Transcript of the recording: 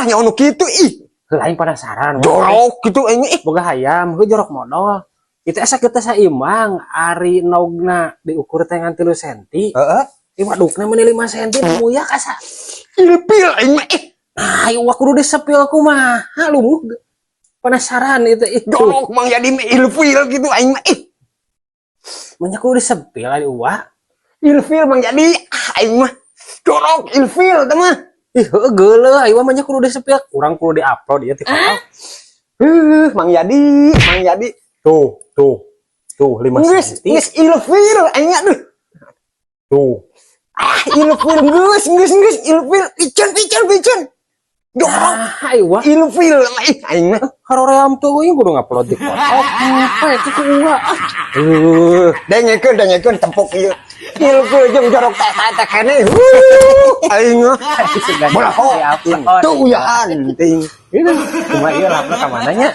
Ulah nya anu kitu ih. Heuh, aing penasaran. Jorok gitu aing ih. Boga hayam, heuh, jorok modol. Itu asa kita saimbang, ari endogna diukur teh ngan 3 senti. Heeh. Ieu wadukna meuni 5 senti muyak asa. Ilfil aing mah ih. Nah, ieu kudu disepil kumaha lumuh. Penasaran itu itu. Jorok Mang Yadi mah, ilfil gitu aing mah ih. Banyak kudu disepil ari uwa. Ilfil Mang Yadi, ah, aing mah. Jorok ilfil teh mah. Ih, heuh, geuleuh ieu mah nya kudu disepil. Kurang kudu di-upload ieu ti TikTok. Huh, Mang Yadi, Mang Yadi. Tuh, tuh. Tuh 5 Geus, senti. Geus ilfil aing aduh. Tuh. Ah, ilfil geus, geus, geus ilfil, piceun, piceun, piceun. Jorok. Ah, ieu wah. Ilfil ih aing mah. Haroream tuh euy kudu ngupload di TikTok. Apa itu ku uwa? Ah. Heuh. Dengekeun, dengekeun tempok ieu. Ilfil jeung jorok teh teh keneh. Huh, aing mah. Bola kok. Tuh uyahan ting. Ini cuma ieu lapna ka mana nya?